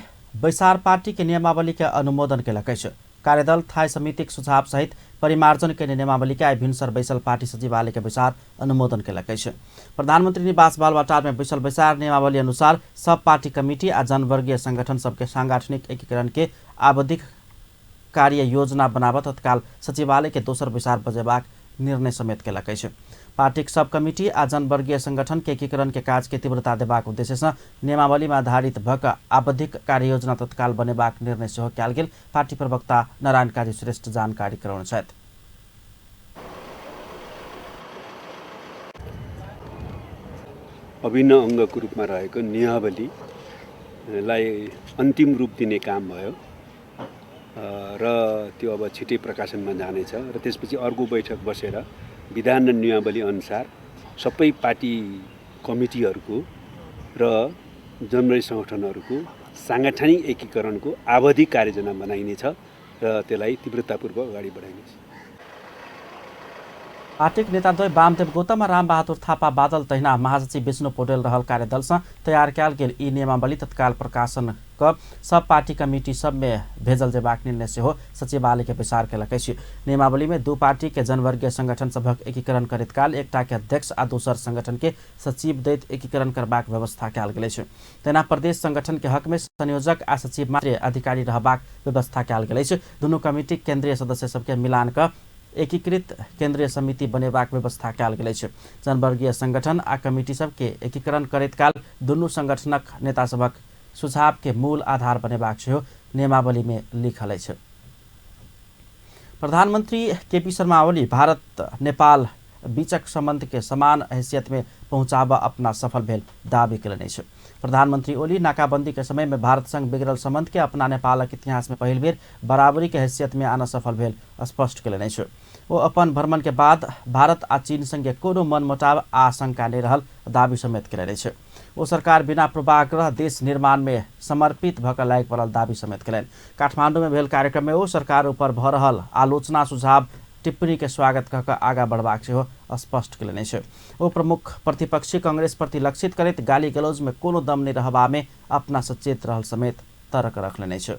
बैसार पार्टी के नियमावली के अनुमोदन केलक अछि। कार्यदल थाई समितिक सुझाव सहित परिमार्जन के नियमावली के आइ भिनसर बैसल पार्टी सचिवालय के बैसार अनुमोदन केलक अछि। प्रधानमंत्री निवास बालवाटार में बैसल बैसार नियमावली अनुसार सब पार्टी कमिटी आ जनवर्गीय संगठन सबके सांगठनिक एकीकरण के आवधिक कार्य योजना बनाबऽ तत्काल सचिवालय के दोसर बैसार बजेबाक निर्णय समेत केलक अछि। पार्टीक सब कमिटी आ जनवर्गीय संगठन के एकीकरण के काज के तीव्रता देबाक उद्देश्य से नियमावली में आधारित भऽ कऽ आवधिक कार्ययोजना तत्काल बनेबाक निर्णय सेहो कयल गेल पार्टी प्रवक्ता नारायण काजी श्रेष्ठ जानकारी करौने छथि। अभिन्न अङ्गको रूपमा रहेको नियमावलीलाई अन्तिम रूप दिने काम भयो र त्यो अब छिटै प्रकाशनमा जानेछ र त्यसपछि अर्को बैठक बसेर विधान र नियमावली अनुसार सबै पार्टी कमिटीहरूको र जनवर्गीय सङ्गठनहरूको साङ्गठनिक एकीकरणको आवधिक कार्ययोजना बनाइनेछ र त्यसलाई तीव्रतापूर्वक अगाडि बढाइनेछ। पार्टीक नेताद्वय वामदेव गौतम आ रामबहादुर थापा बादल तहिना महासचिव विष्णु पौडेल रहल कार्यदल से तैयार कयल गेल ई नियमावली तत्काल प्रकाशन क सब पार्टी कमिटी सब में भेजल जेबाक निर्णय सेहो सचिवालय के बैसार केलक अछि। नियमावली में दू पार्टी के जनवर्गीय संगठन सभक एकीकरण करैत काल एकटा के अध्यक्ष आ दोसर संगठन के सचिव दैत एकीकरण करबाक व्यवस्था कयल गेल अछि। तहिना प्रदेश संगठन के हक में संयोजक आ सचिव मात्र अधिकारी रहबाक व्यवस्था कयल गेल अछि। दुनू कमिटी केंद्रीय सदस्य सबके मिलान क एकीकृत केंद्रीय समिति बनेबाक व्यवस्था कयल गेल अछि। जनवर्गीय संगठन आ कमिटी सबके एकीकरण करैत काल दुनू संगठनक नेता सभक सुझाव के मूल आधार बनेबाक सेहो नियमावली में लिखल अछि। प्रधानमंत्री केपी शर्मा ओली भारत नेपाल बीचक संबंध के समान हैसियत में पहुंचाबऽ अपना सफल भेल दावी केलनि अछि। प्रधानमंत्री ओली नाकाबंदी के समय में भारत संग बिगड़ल संबंध के अपना नेपालक इतिहास में पहिल बेर बराबरी के हैसियत में आना सफल भेल स्पष्ट केलनि अछि। ओ अपन भ्रमण के बाद भारत आ चीन संगे कोनो मनमुटाव आ आशंका नहि रहल दावी समेत केलनि अछि। ओ सरकार बिना पूर्वाग्रह देश निर्माण में समर्पित भऽ कऽ लागि पड़ल दावी समेत केलनि। काठमांडू में भेल कार्यक्रम में ओ सरकार ऊपर भऽ रहल आलोचना सुझाव टिप्पणी के स्वागत कऽ कऽ आगाँ बढ़बाक सेहो स्पष्ट केलनि अछि। ओ प्रमुख प्रतिपक्षी कांग्रेस प्रति लक्षित करैत गाली गलौज में कोनो दम नहि रहबा में अपना सचेत रहल समेत तर्क रखलनि अछि।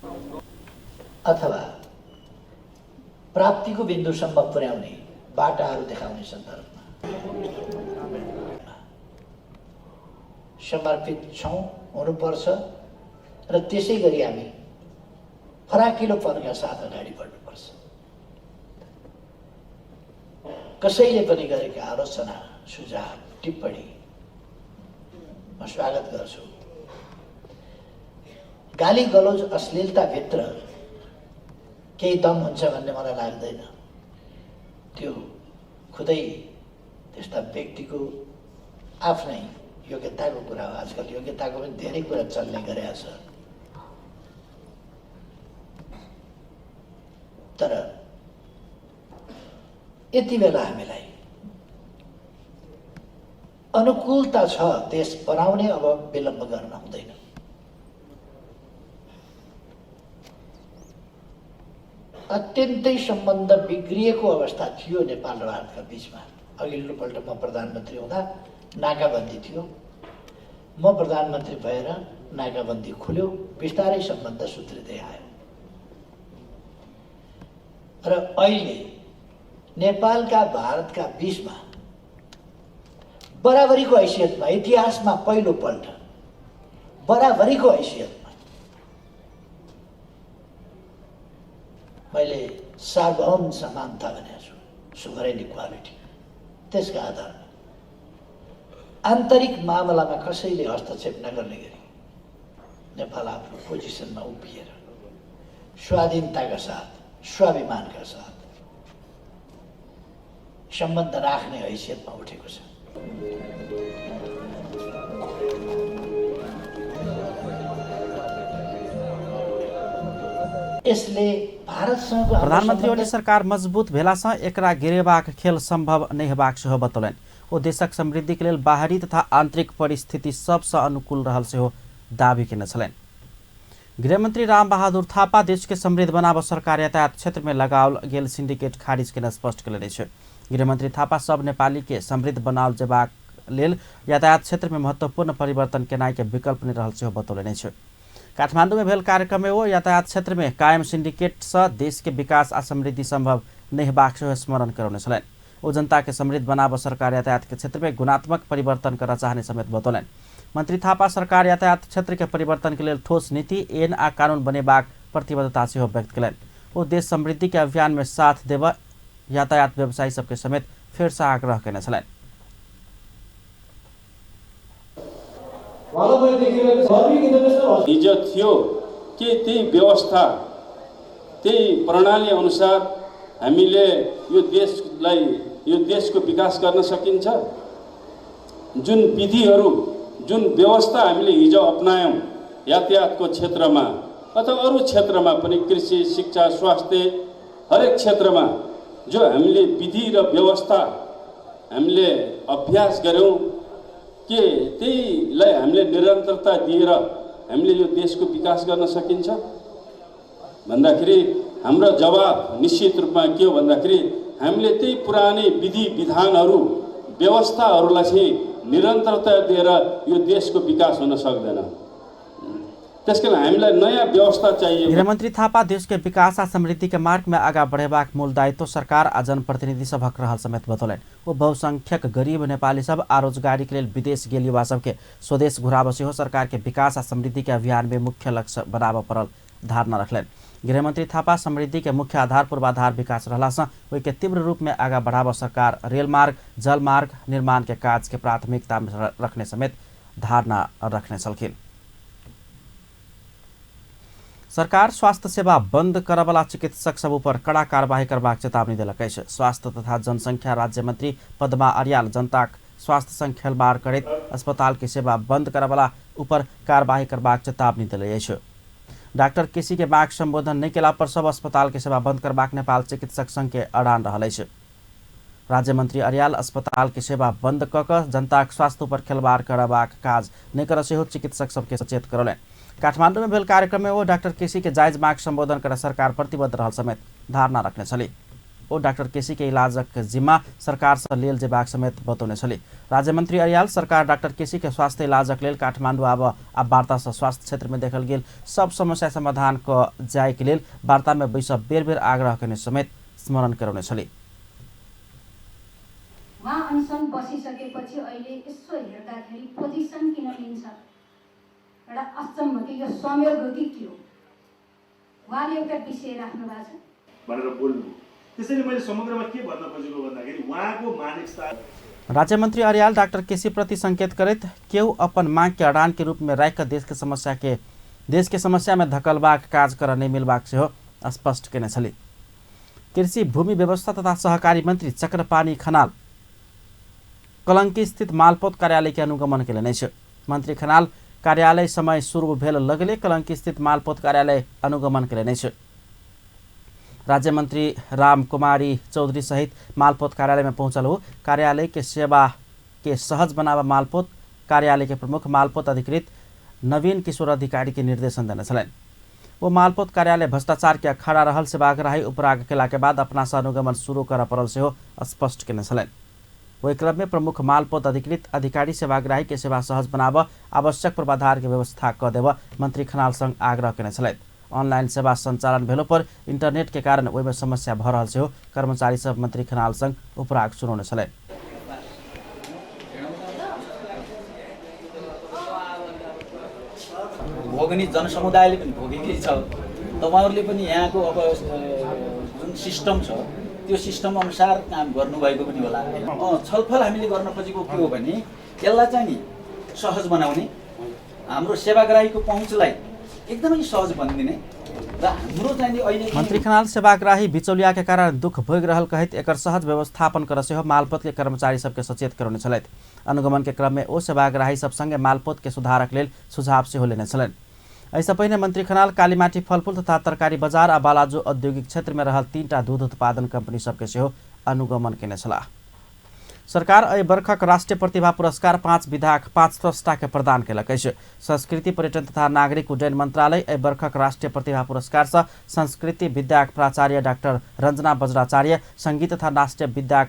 अथवा प्राप्तिको बिन्दुसम्म पुर्याउने बाटाहरू देखाउने सन्दर्भमा समर्पित छौँ हुनुपर्छ र त्यसै गरी हामी फराकिलोपनका साथ अगाडि बढ्नुपर्छ। कसैले पनि गरेका आलोचना, सुझाव, टिप्पणी म स्वागत गर्छु। गाली गलौज अश्लीलताभित्र केही दम हुन्छ भन्ने मलाई लाग्दैन। त्यो खुदै त्यस्ता व्यक्तिको आफ्नै योग्यताको कुरा हो। आजकल योग्यताको पनि धेरै कुरा चल्ने गरेको छ, तर यति बेला हामीलाई अनुकूलता छ देश बनाउने, अब विलम्ब गर्न हुँदैन। अत्यन्तै सम्बन्ध बिग्रिएको अवस्था थियो नेपाल र भारतका बिचमा। अघिल्लोपल्ट म प्रधानमन्त्री हुँदा नाकाबन्दी थियो, म प्रधानमन्त्री भएर नाकाबन्दी खुल्यो, बिस्तारै सम्बन्ध सुध्रिँदै आयो। र अहिले नेपालका भारतका बिचमा बराबरीको हैसियतमा इतिहासमा पहिलोपल्ट बराबरीको हैसियतमा मैले सार्वभौम समानता भनेको छु, सोभरेन इक्वालिटी। त्यसका आधारमा आन्तरिक मामलामा कसैले हस्तक्षेप नगर्ने गरी नेपाल आफ्नो पोजिसनमा उभिएर स्वाधीनताका साथ, स्वाभिमानका साथ सम्बन्ध राख्ने हैसियतमा उठेको छ। यसले भारतसँगको प्रधानमन्त्री ओली सरकार मजबूत भेलासँ एकरा गिरेबाक खेल सम्भव नहि हेबाक सेहो बतौलनि। ओ देशक समृद्धिके लेल बाहरी तथा आन्तरिक परिस्थिति सबसँ अनुकूल रहल सेहो दावी केने छलनि। गृहमन्त्री रामबहादुर थापा देशके समृद्ध बनाब सरकार यातायात क्षेत्रमे लगाओल गेल सिंडिकेट खारिज केने स्पष्ट केलनि अछि। गृहमन्त्री थापा सब नेपाली के समृद्ध बनाओल जेबाक लेल यातायात क्षेत्रमे महत्वपूर्ण परिवर्तन केनाइ के विकल्प नहि रहल सेहो बतौलनि अछि। काठमाडौँमे भेल कार्यक्रममे ओ यातायात क्षेत्रमे कायम सिंडिकेटसँ देशके विकास आ समृद्धि सम्भव नहि हेबाक सेहो स्मरण करौने छलनि। ओ जनताके समृद्ध बनाब सरकार यातायातके क्षेत्रमे गुणात्मक परिवर्तन करऽ चाहने समेत बतौलनि। मन्त्री थापा सरकार यातायात क्षेत्रके परिवर्तनके लेल ठोस नीति, ऐन आ कानून बनेबाक प्रतिबद्धता सेहो व्यक्त केलनि। ओ देश समृद्धिके अभियानमे साथ देबऽ यातायात व्यवसायी सबके समेत फेरसँ आग्रह केने छलनि। हिजो थियो कि त्यही व्यवस्था, त्यही प्रणाली अनुसार हामीले यो देशलाई, यो देशको विकास गर्न सकिन्छ। जुन विधिहरू, जुन व्यवस्था हामीले हिजो अपनायौँ यातायातको क्षेत्रमा अथवा अरू क्षेत्रमा पनि, कृषि, शिक्षा, स्वास्थ्य, हरेक क्षेत्रमा जो हामीले विधि र व्यवस्था हामीले अभ्यास गऱ्यौँ, के त्यहीलाई हामीले निरन्तरता दिएर हामीले यो देशको विकास गर्न सकिन्छ भन्दाखेरि हाम्रो जवाब निश्चित रूपमा के हो भन्दाखेरि हामीले त्यही पुरानै विधि विधानहरू, व्यवस्थाहरूलाई चाहिँ निरन्तरता दिएर यो देशको विकास हुन सक्दैन। त्यसकारण हामीलाई नयाँ व्यवस्था चाहियो। गृहमन्त्री थापा देशके विकास आ समृद्धिके मार्गमे आगा बढ़ेबाक मूल दायित्व सरकार आ जनप्रतिनिधि सभक रहल समेत बतौलनि। ओ बहुसंख्यक गरीब नेपाली सब आ रोजगारीके लेल विदेश गेल युवा सबके स्वदेश घुराब सेहो सरकारके विकास आ समृद्धिके अभियानमे मुख्य लक्ष्य बनाबऽ पड़ल धारणा रखलनि। गृहमन्त्री थापा समृद्धिके मुख्य आधार पूर्वाधार विकास रहलासँ ओहिके तीव्र रूपमे आगा बढ़ाबऽ सरकार रेलमार्ग, जलमार्ग निर्माणके काजके प्राथमिकतामे रखने समेत धारणा रखने छलखिन। सरकार स्वास्थ्य सेवा बन्द करबला चिकित्सक सब उपर कड़ा कारबाही करबाक चेतावनी देलक अछि। स्वास्थ्य तथा जनसंख्या राज्य मंत्री पद्मा अर्याल जनताक स्वास्थ्य संग खेलबाड़ करैत अस्पताल के सेवा बन्द करबला उपर कारबाही करबाक चेतावनी देले अछि। डॉक्टर केसी के माग संबोधन नहि केला पर सब अस्पताल के सेवा बन्द करबाक नेपाल चिकित्सक संघ के अड़ान रहल अछि। राज्य मंत्री अर्याल अस्पताल के सेवा बन्द कऽ कऽ जनताक स्वास्थ्य उपर खेलबाड़ करबाक काज नहि करऽ सेहो चिकित्सक सबके सचेत करौलनि। काठमाडौँमे भेल कार्यक्रममे ओ डाक्टर केसी के जायज माग सम्बोधन कर सरकार प्रतिबद्ध रहल समेत धारणा रखने छली। ओ डाक्टर केसी के इलाजक जिम्मा सरकारसँ लेल जेबाक समेत बतौने छली। राज्यमन्त्री अर्याल सरकार डाक्टर केसी के स्वास्थ्य इलाजक लेल काठमाडौँ आब आ वार्तासँ स्वास्थ्य क्षेत्रमे देखल गेल सब समस्या समाधान कऽ जायके लेल वार्तामे बैसब बेर बेर आग्रह केने समेत स्मरण करौने छली। उहाँ अनसन बसिसकेपछि अहिले यसो हेर्दाखेरि पोजिसन किन लिन्छ, एउटा अचम्म कि यो संयोग हो कि के हो? उहाँले एउटा विषय राख्नु भएको छ भनेर बोल्नु। त्यसैले मैले समग्रमा के भन्न खोजेको भन्दाखेरि उहाँको मानसिकता। राज्यमन्त्री अर्याल डाक्टर केसी प्रति संकेत करैत केहु अपन माग के अड़ान के रूप में राखि कऽ देश के समस्या में धकलबाक काज करऽ नहि मिलबाक सेहो स्पष्ट केने छली। कृषि भूमि व्यवस्था तथा सहकारी मंत्री चक्रपाणी खनाल कलंकी स्थित मालपोत कार्यालय के अनुगमन केलनि अछि। मंत्री खनाल कार्यालय समय शुरू भेल लगले कलंकी स्थित मालपोत कार्यालय अनुगमन केलनि अछि। राज्यमन्त्री राम कुमारी चौधरी सहित मालपोत कार्यालय में पहुंचल हो कार्यालय के सेवा के सहज बनाबऽ मालपोत कार्यालय के प्रमुख मालपोत अधिकृत नवीन किशोर अधिकारी के निर्देशन देने छलनि। वो मालपोत कार्यालय भ्रष्टाचार के अखाड़ा रहल सेवाग्राही उपराग केला के बाद अपना से अनुगमन शुरू करऽ पड़ल सेहो स्पष्ट केने छलनि। ओहि क्रम में प्रमुख मालपोत अधिकृत अधिकारी सेवाग्राही के सेवा सहज बनाबऽ आवश्यक पूर्वाधार के व्यवस्था कऽ देबऽ मंत्री खनाल संग आग्रह केने छलथि। ऑनलाइन सेवा संचालन भेलो पर इंटरनेट के कारण ओहिमे समस्या भऽ रहल सेहो कर्मचारी सब मंत्री खनाल संग उपराग सुनौने छलनि। भोग्ने जनसमुदायले पनि भोगेकै छ। तपाईँहरूले पनि यहाँको अब जुन सिस्टम छ त्यो सिस्टम अनुसार काम गर्नुभएको पनि होला। छलफल हामीले गर्न खोजेको के हो भने यसलाई चाहिँ नि सहज बनाउने, हाम्रो सेवाग्राहीको पहुँचलाई एकदमै सहज बनिदिने र हाम्रो चाहिँ अहिले मन्त्री खनाल सेवाग्राही बिचौलिया के कारण दुख भोगि रहल कहैत एकर सहज व्यवस्थापन कर सेहो मालपोत के कर्मचारी सबके सचेत करौने छलथि। अनुगमन के क्रम में ओ सेवाग्राही सब संगे मालपोत के सुधारक लेल सुझाव सेहो लेने छलनि। एहिसँ पहिने मंत्री खनाल कालीमाटी फलफूल तथा तरकारी बजार आ बालाजू औद्योगिक क्षेत्र में रहल 3टा दूध उत्पादन कंपनी सबके सेहो अनुगमन केने छलाह। सरकार एहि बरखक राष्ट्रीय प्रतिभा पुरस्कार 5 विधाक 5 स्रष्टा के प्रदान केलक अछि। संस्कृति पर्यटन तथा नागरिक उड्डयन मंत्रालय एहि बरखक राष्ट्रीय प्रतिभा पुरस्कार सँ संस्कृति विद्याक प्राचार्य डाक्टर रंजना बज्राचार्य, संगीत तथा नाट्य विद्याक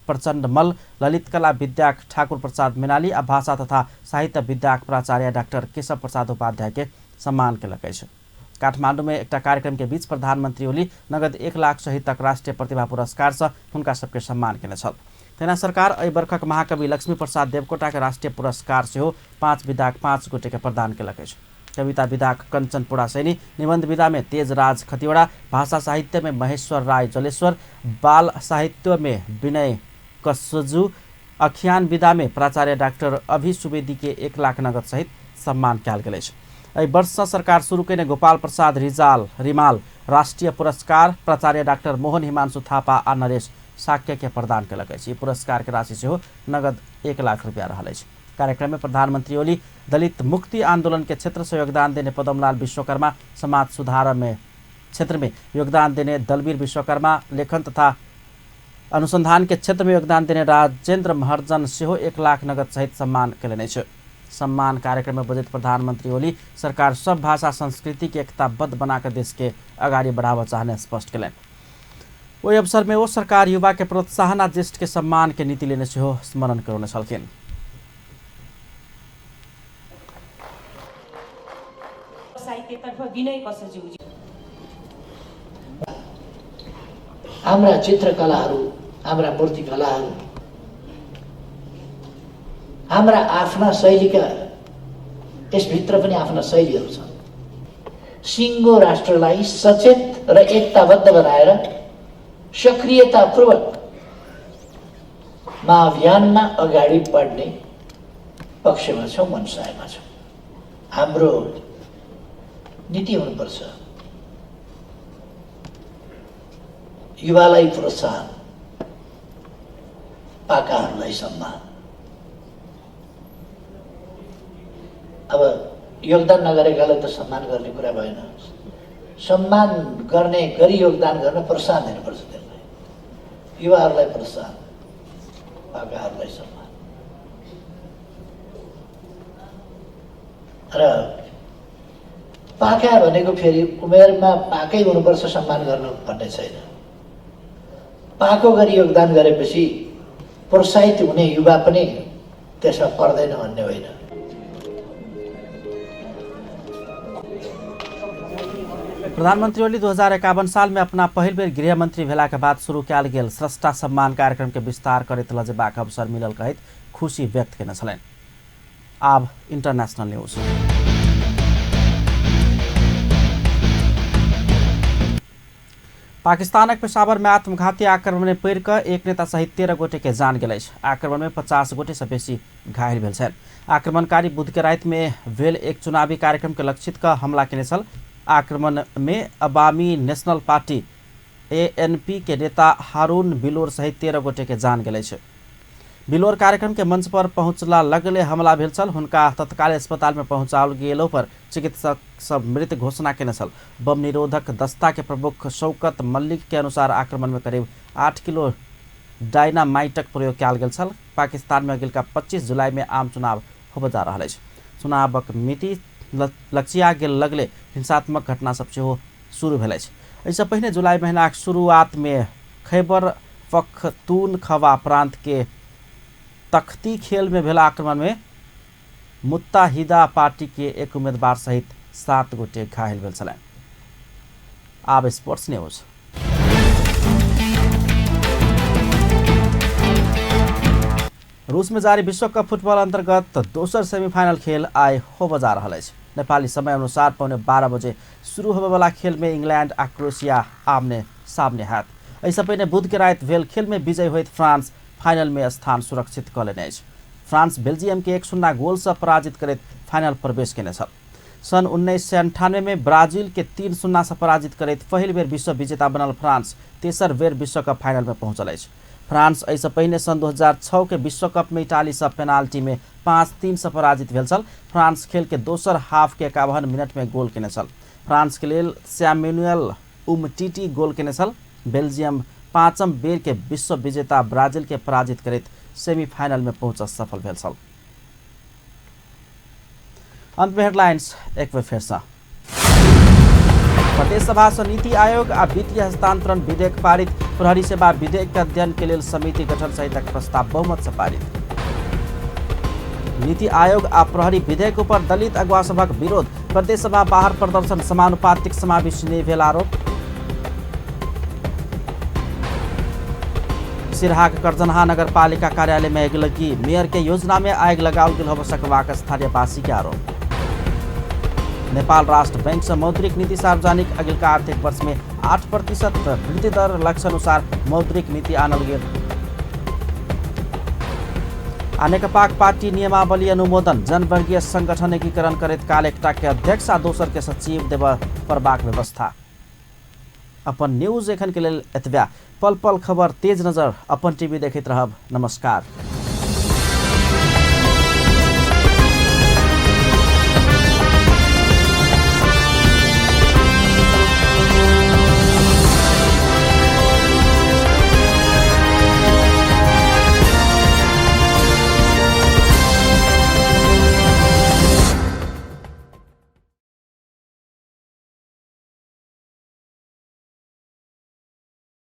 प्रचण्ड मल्ल, ललित कला विद्याक ठाकुर प्रसाद मेनाली आ भाषा तथा साहित्य विद्याक प्राचार्य डाक्टर केशव प्रसाद उपाध्याय के सम्मान केलक अछि। काठमांडू में एकटा कार्यक्रम के बीच प्रधानमंत्री ओली नगद 1 लाख सहितक राष्ट्रीय प्रतिभा पुरस्कार सँ हुनका सबके सम्मान केने छल। तहिना सरकार एहि बरखक महाकवि लक्ष्मी प्रसाद देवकोटा के राष्ट्रीय पुरस्कार सेहो 5 विधाक 5 गोटे के प्रदान केलक अछि। कविता विधाक कंचन पुरासैनी, निबंध विधा में तेजराज खतिवड़ा, भाषा साहित्य में महेश्वर राय जलेश्वर, बाल साहित्य में विनय कसजू, अख्यान विधा में प्राचार्य डाक्टर अभि सुवेदी के 1 लाख नगद सहित सम्मान कयल गेल अछि। एहि वर्षसँ सरकार शुरू केने गोपाल प्रसाद रिमाल राष्ट्रीय पुरस्कार प्राचार्य डाक्टर मोहन हिमांशु थापा आ नरेश साक्य के प्रदान केलक अछि। ई पुरस्कार के राशि सेहो नगद 1 लाख रुपया रहल अछि। कार्यक्रम में प्रधानमंत्री ओली दलित मुक्ति आंदोलन के क्षेत्र से योगदान देने पदमलाल विश्वकर्मा, समाज सुधार में क्षेत्र में योगदान देने दलवीर विश्वकर्मा, लेखन तथा अनुसंधान के क्षेत्र में योगदान देने राजेंद्र महर्जन सेहो 1 लाख नगद सहित सम्मान केलनि अछि। सम्मान कार्यक्रम में बजैत प्रधानमंत्री ओली सरकार सब भाषा संस्कृति के एकताबद्ध बनाकर देश के अगाडि बढ़ाबऽ चाहने स्पष्ट केलनि। ओहि अवसर में ओ सरकार युवा के प्रोत्साहन आ ज्येष्ठ के सम्मान के नीति लेने सेहो स्मरण करौने छलखिन। हाम्रा चित्रकलाहरू, हाम्रा मूर्तिकलाहरू, हाम्रा आफ्ना शैलीका यसभित्र पनि आफ्ना शैलीहरू छन्। सिङ्गो राष्ट्रलाई सचेत र एकताबद्ध बनाएर सक्रियतापूर्वक महाअभियानमा अगाडि बढ्ने पक्षमा छौँ, मनसायमा छौँ। हाम्रो नीति हुनुपर्छ युवालाई प्रोत्साहन, पाकाहरूलाई सम्मान। अब योगदान नगरेकालाई त सम्मान गर्ने कुरा भएन, सम्मान गर्ने गरी योगदान गर्न प्रोत्साहन दिनुपर्छ त्यसलाई। युवाहरूलाई प्रोत्साहन, पाकाहरूलाई सम्मान। र पाका भनेको फेरि उमेरमा पाकै हुनुपर्छ सम्मान गर्नु भन्ने छैन। पाको गरी योगदान गरेपछि प्रोत्साहित हुने युवा पनि त्यसमा पर्दैन भन्ने होइन। प्रधानमंत्री ओली 2051 साल में अपना पहिल बेर गृह मंत्री भेला के बाद शुरू कयल गेल स्रष्टा सम्मान कार्यक्रम के विस्तार करैत लऽ जेबाक अवसर मिलल कहैत खुशी व्यक्त केने छलनि। आब इंटरनेशनल न्यूज। पाकिस्तानक पेशावर में आत्मघाती आक्रमण में पड़ि कऽ एक नेता सहित 13 गोटे के जान गेल अछि। आक्रमण में 50 गोटे से बेसी घायल भेल छनि। आक्रमणकारी बुध के राति में भेल एक चुनावी कार्यक्रम के लक्षित कऽ हमला केने छल। आक्रमण में अवामी नेशनल पार्टी एएनपी के नेता हारून बिलोर सहित 13 गोटे के जान गेल अछि। बिलोर कार्यक्रम के मंच पर पहुंचला लगले हमला भेल छल। हुनका तत्काल अस्पताल में पहुंचाओल गेलो पर चिकित्सक सब मृत घोषणा केने छल। बम निरोधक दस्ता के प्रमुख शौकत मल्लिक के अनुसार आक्रमण में करीब 8 किलो डायनामाइटक प्रयोग कयल गेल छल। पाकिस्तान में अगिलका 25 जुलाई में आम चुनाव होबय जा रहल अछि। चुनावक मिति लक्षिया गेल लगले हिंसात्मक घटना सब सेहो शुरू भेल अछि। एहिसँ पहिने जुलाई महीनाक शुरुआत में खैबर पख्तूनख्वा प्रांत के तख्ती खेल में भेल आक्रमण में मुत्ताहिदा पार्टी के एक उम्मीदवार सहित 7 गोटे घायल भेल छलनि। आब स्पोर्ट्स न्यूज। रूस में जारी विश्व कप फुटबॉल अंतर्गत दोसर सेमीफाइनल खेल आइ होबय जा रहल अछि। नेपाली समय अनुसार 11:45 बजे शुरू होबेवाला खेल में इंग्लैंड आ क्रोएशिया आमने सामने हैत। एहिसँ पहिने बुध के राति भेल खेल में विजय होइत फ्रांस फाइनल में स्थान सुरक्षित कऽ लेने अछि। फ्रांस बेल्जियम के 1-0 गोल से पराजित करैत फाइनल प्रवेश केने छल। सन् 1998 में ब्राजील के 3-0 से पराजित करैत पहिल बेर विश्व विजेता बनल फ्रांस तेसर बेर विश्वकप फाइनल में पहुंचल अछि। फ्रांस एहिसँ पहिने सन् 2006 के विश्वकप में इटाली से पेनाल्टी में 5-3 से पराजित भेल छल। फ्रांस खेल के दोसर हाफ के 51 मिनट में गोल केने छल। फ्रांस के लेल सैमुएल उमटीटी गोल केने छल। बेल्जियम पाँचम बेर के विश्व विजेता ब्राजील के पराजित करैत सेमीफाइनल में पहुंचल सफल भेल छल। अंत में हेडलाइंस एक बेर फेर से। प्रदेश सभा से नीति आयोग आ वित्तीय हस्तांतरण विधेयक पारित। प्रहरी सेवा विधेयक के अध्ययन के लेल समिति गठन सहितक प्रस्ताव बहुमत से पारित। नीति आयोग आ प्रहरी विधेयक ऊपर दलित अगुवा सभक विरोध। प्रदेश सभा बाहर प्रदर्शन, समानुपातिक समावेश नहि भेल आरोप। सिरहाक करजनहा नगरपालिका कार्यालय में अगिलगी, मेयर के योजना में आगि लगाओल गेल होबय सकबाक स्थानीयवासी के आरोप। नेपाल राष्ट्र बैंक से मौद्रिक नीति सार्वजनिक अगिलका आर्थिक वर्ष में 8% वृद्धि दर लक्ष्य अनुसार मौद्रिक नीति आनल गेल। आ नेकपाक पार्टी नियमावली अनुमोदन, जनवर्गीय संगठन एकीकरण करैत काल एकटा के अध्यक्ष आ दोसर के सचिव देबय पड़बाक व्यवस्था। अपन न्यूज एखन के लेल एतबे। पल पल खबर, तेज नजर, अपन टीवी देखैत रहब। नमस्कार।